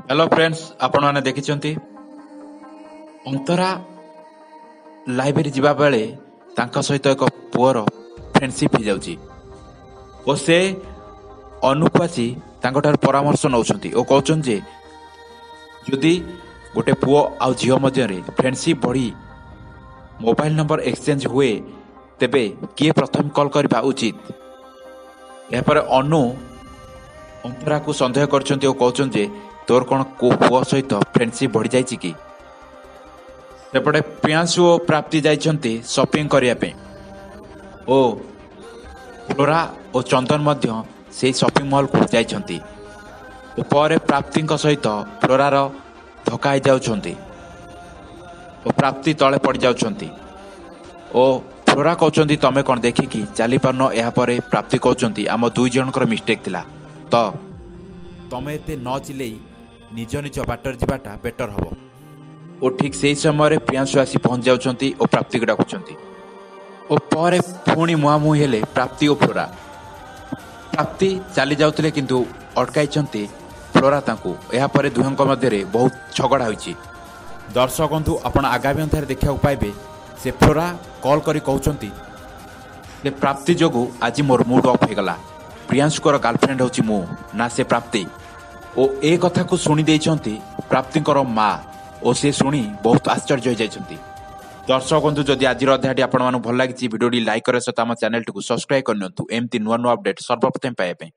Hello friends, ଆପଣମାନେ ଦେଖିଛନ୍ତି ଅନ୍ତରା library ଯିବା ବେଳେ ତାଙ୍କ ସହିତ ଏକ ପୁଅର ଫ୍ରେଣ୍ଡସିପ୍ ହେଇଯାଉଛି ଓ ସେ ଅନୁକୁ ଆସି ତାଙ୍କଠାରୁ ପରାମର୍ଶ ନେଉଛନ୍ତି ଓ କହୁଛନ୍ତି ଯେ ଯଦି ଗୋଟେ ପୁଅ ଆଉ ଝିଅ ମଧ୍ୟରେ ଫ୍ରେଣ୍ଡସିପ୍ ବଢ଼ି ମୋବାଇଲ ନମ୍ବର ଏକ୍ସଚେଞ୍ଜ ହୁଏ, ତେବେ କିଏ ପ୍ରଥମେ କଲ୍ କରିବା ଉଚିତ? ଏହାପରେ ଅନୁ ଅନ୍ତରାକୁ ସନ୍ଦେହ କରିଛନ୍ତି ଓ କହୁଛନ୍ତି ଯେ ତୋର କ'ଣ କୋଉ ପୁଅ ସହିତ ଫ୍ରେଣ୍ଡସିପ୍ ବଢ଼ିଯାଇଛି କି? ସେପଟେ ପ୍ରିୟାଂଶୁ ଓ ପ୍ରାପ୍ତି ଯାଇଛନ୍ତି ସପିଂ କରିବା ପାଇଁ ଓ ଫ୍ଲୋରା ଓ ଚନ୍ଦନ ମଧ୍ୟ ସେଇ ସପିଂ ମଲ୍କୁ ଯାଇଛନ୍ତି ଓ ପରେ ପ୍ରାପ୍ତିଙ୍କ ସହିତ ଫ୍ଲୋରାର ଧକ୍କା ହେଇଯାଉଛନ୍ତି ଓ ପ୍ରାପ୍ତି ତଳେ ପଡ଼ିଯାଉଛନ୍ତି ଓ ଫ୍ଲୋରା କହୁଛନ୍ତି ତମେ କ'ଣ ଦେଖିକି ଚାଲିପାରୁନ? ଏହାପରେ ପ୍ରାପ୍ତି କହୁଛନ୍ତି ଆମ ଦୁଇ ଜଣଙ୍କର ମିଷ୍ଟେକ୍ ଥିଲା, ତ ତମେ ଏତେ ନ ଚିଲେଇ ନିଜ ନିଜ ବାଟରେ ଯିବାଟା ବେଟର ହବ। ଓ ଠିକ୍ ସେଇ ସମୟରେ ପ୍ରିୟାଂଶୁ ଆସି ପହଞ୍ଚି ଯାଉଛନ୍ତି ଓ ପ୍ରାପ୍ତିକୁ ଡାକୁଛନ୍ତି ଓ ପରେ ପୁଣି ମୁହାଁମୁହିଁ ହେଲେ ପ୍ରାପ୍ତି ଓ ଫ୍ଲୋରା। ପ୍ରାପ୍ତି ଚାଲି ଯାଉଥିଲେ କିନ୍ତୁ ଅଟକାଇଛନ୍ତି ଫ୍ଲୋରା ତାଙ୍କୁ। ଏହାପରେ ଦୁହେଁଙ୍କ ମଧ୍ୟରେ ବହୁତ ଝଗଡ଼ା ହୋଇଛି। ଦର୍ଶକ ବନ୍ଧୁ, ଆପଣ ଆଗାମୀ ଅଧ୍ୟାୟରେ ଦେଖିବାକୁ ପାଇବେ ସେ ଫ୍ଲୋରା କଲ୍ କରି କହୁଛନ୍ତି ଯେ ପ୍ରାପ୍ତି ଯୋଗୁଁ ଆଜି ମୋର ମୁଡ୍ ଅଫ୍ ହେଇଗଲା, ପ୍ରିୟାଂଶୁଙ୍କର ଗାର୍ଲଫ୍ରେଣ୍ଡ ହେଉଛି ମୁଁ ନା ସେ ପ୍ରାପ୍ତି। ଓ ଏ କଥାକୁ ଶୁଣି ଦେଇଛନ୍ତି ପ୍ରାପ୍ତିଙ୍କର ମା ଓ ସେ ଶୁଣି ବହୁତ ଆଶ୍ଚର୍ଯ୍ୟ ହୋଇଯାଇଛନ୍ତି। ଦର୍ଶକ ବନ୍ଧୁ, ଯଦି ଆଜିର ଅଧ୍ୟାୟଟି ଆପଣମାନଙ୍କୁ ଭଲ ଲାଗିଛି, ଭିଡ଼ିଓଟି ଲାଇକ୍ କରିବା ସହିତ ଆମ ଚ୍ୟାନେଲଟିକୁ ସବସ୍କ୍ରାଇବ୍ କରିନିଅନ୍ତୁ ଏମିତି ନୂଆ ନୂଆ ଅପଡେଟ୍ ସର୍ବପ୍ରଥମେ ପାଇବା ପାଇଁ।